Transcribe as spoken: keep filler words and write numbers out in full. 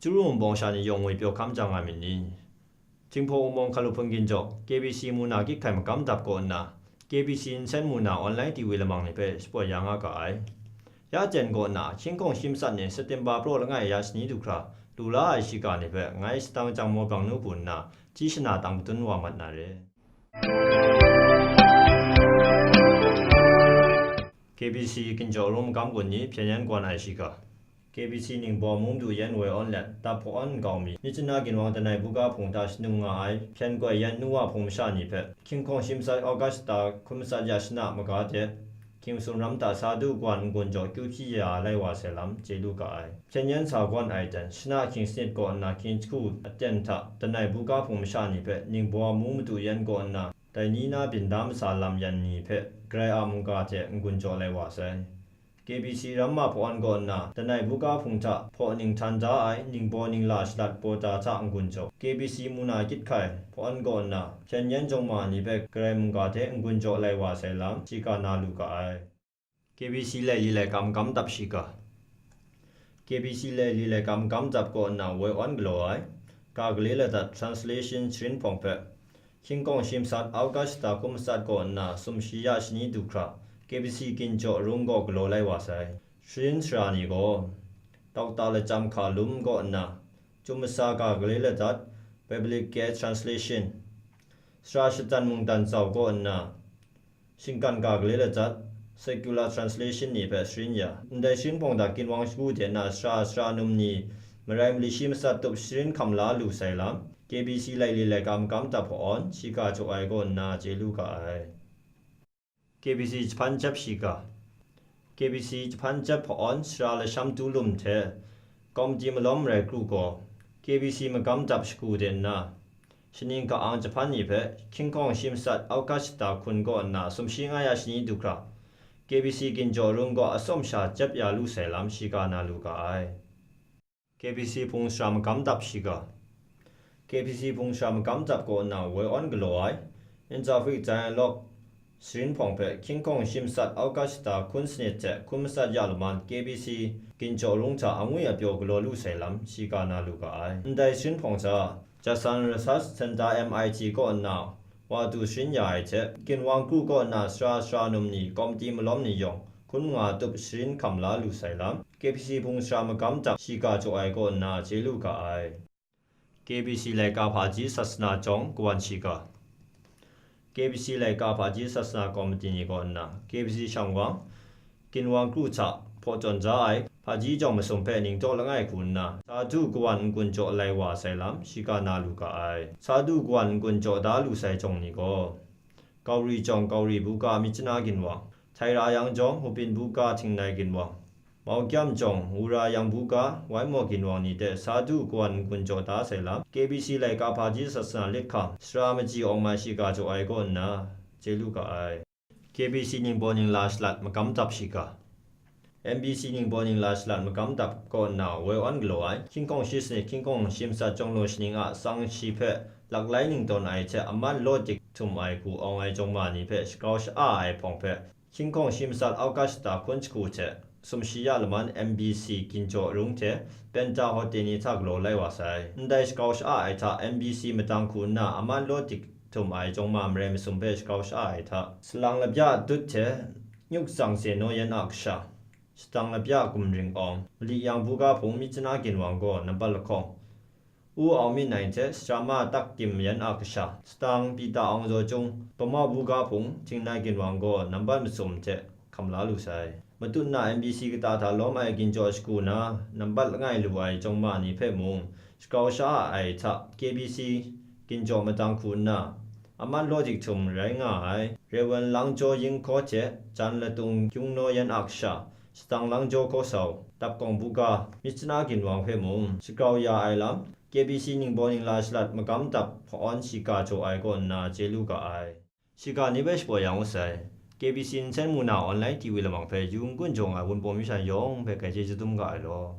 Churu Wunpawng sha ni yawng ngwi pyaw hkam jang nga myit ni? Htinghpaw Wunpawng hkalup hpungkin jaw K B C muna kyit hkai magam dap kaw nna, K B C nsen muna online T V lamang ni hpe shapoi ya nga ga ai. Ya jen kaw nna, hkying hkawng shi matsat ni September praw langai ya shani du hkra, lu la ai shiga ni hpe ngai shadang jang maw bang nu bu nna, hti shana tang patun wa mat na re. K B C ginjaw rung magam gun ni hpyen yan kawn ai shiga. K B C Ningbaw Mung Madu Yan woi awn let, dap hpaw awn nkau mi, Myitkyina ginwang Danai buga hpung hta shanung nga ai, hpyen koi yan nu wa hpung masha ni hpe, hkying hkawng shi matsat August ta hkun matsat ya shana maga hte, hkying masum ram hta sa du gawan n-gun jaw kyu hpyi ya lai wa sai lam, chye lu ga ai. Hpyen yan sa gawn ai ten, shana hkying sanit kaw nna hkying jahku aten hta, Danai buga hpung masha ni hpe, Ningbaw Mung Madu Yan kaw nna, dai ni na byin da masa lam yan ni hpe, Karai a mungga hte n-gun jaw lai wa sai. K B C ram ma hpaw awn kaw nna, Danai buga hpung hta hpaw ning htan da ai, ningbaw ningla shalat paw ta hta n-gun jaw, K B C muna kyit hkai hpaw awn kaw nna, hpyen yan jawng ma ni hpe Karai mungga hte n-gun jaw lai wa sai lam, shiga na lu ga ai. K B C laili laika magam dap shiga. K B C laili laika magam dap kaw nna woi awn galaw ai, ga gale ladat translation sharin hpawng hpe, hkying hkawng shi matsat August ta hkun matsat kaw nna sumshi ya shani du hkra, K B C ginjaw rung gaw galaw lai wa sai. Sharin sara ni gaw, Doctor Lachyam Hkalum kaw nna, Chyum Masa Ga Gale Ladat, Biblical Translation, Sara Shatan Mungdan Zau kaw nna, Shinggan Ga Gale Ladat, Secular Translation ni hpe sharin ya. Ndai sharin hpawng hta ginwang shagu de na sara sara num ni, marai mali shi matsat tup sharin hkam la lu sai lam, K B C laili laika magam dap hpaw awn, shiga jaw ai kaw nna chye lu ga ai. K B C jahpan jep shiga. K B C jahpan jep hpaw awn sara lasham tu lum hte, kawmti malawm marai kru gaw, K B C magam dap shagu de nna, shaning ka-ang jahpan ni hpe hkying hkawng shi matsat August ta hkun kaw nna sumshi nga ya shani du hkra, K B C ginjaw rung gaw atsawm sha jep ya lu sai lam shiga na lu ga ai. K B C hpung sara magam dap shiga. K B C hpung sara magam dap kaw nna woi awn galaw ai, Interfaith Dialogue sharin hpawng hpe hkying hkawng shi matsat August ta hkun sanit hte hkun matsat ya laman K B C ginjaw rung hta angwi apyaw galaw lu sai lam, shiga na lu ga ai. Ndai sharin hpawng hta, Jason Research Center M I T kaw nna wa du sharin ya ai hte, ginwang kru kaw nna sara sara num ni, kawmti malawm ni yawng, hkun nga tup sharin hkam la lu sai lam, K B C hpung sara magam dap shiga jaw ai kaw nna chye lu ga ai. K B C laika hpaji sasana jawng kawan shiga. K B C laika hpaji sasana kawmiti ni kaw nna, K B C shang wang, ginwang kru hta hpaw tawn za ai hpaji jawng masum hpe ningdaw langai hku nna, sa du kawan n-gun jaw lai wa sai lam, shiga na lu ga ai. Sa du kawan n-gun jaw da lu sai jawng ni gaw, Gauri jawng Gauri buga Myitkyina ginwang, Htaira yang jawng Hupin buga Htingnai ginwang, Mawkyam jawng Wura yang buga Waimaw ginwang ni hte sa du kawan n-gun jaw da sai lam, K B C laika hpaji sasana lit hkam, sara maji awng mai shiga jaw ai kaw nna, chye lu ga ai. K B C ningbaw ningla shalat magam dap shiga. M B C ningbaw ningla shalat magam dap kaw nna woi awn galaw ai, hkying hkawng shi sanit hkying hkawng shi matsat jawng law shaning a tsang shi hpe laklai ning tawn ai hte aman law dik htum ai hku awng ai jawng ma ni hpe shagrau sha-a ai hpawng hpe, hkying hkawng shi matsat August ta hkun jahku hte sumshi ya laman M B C ginjaw rung hte Penta Hotel ni hta galaw lai wa sai. Ndai shagrau sha-a ai hta M B C madang hku nna aman law dik htum ai jawng ma marai masum hpe shagrau sha-a ai hta, salang labya dut hte nyuk tsang se naw yan a kasha, shadang labya gumring awng, mali yang buga hpung Myitkyina ginwang gaw nambat lahkawng, U Aung Min Naing hte Sharma Tak Kim yan a kasha, shadang Pita Aung Zaw Cung, Bamau buga hpung Htingnai ginwang gaw nambat masum hte hkam la lu sai. Matut na M B C kata hta lawm ai ginjaw shagu na, nambat langai lu ai jawng ma ni hpe mung, shagrau sha-a ai hta K B C ginjaw madang hku nna, aman law dik htum rai nga ai, Reverend Langjaw Ying Hkaw hte Jan Latung Yung Naw yan a kasha, shadang Langjaw Hkaw Sau, Dapkawng buga, Myitkyina ginwang hpe mung, shagrau ya ai lam, K B C ningbaw ningla shalat magam dap hpaw awn shiga jaw ai kaw nna chye lu ga ai. Shiga ni hpe shapoi yang u sai. K B C nsen muna online T V lamang hpe yu n-gun jaw nga ai Wunpawng myu sha yawng hpe grai chye chyadum ga ai law.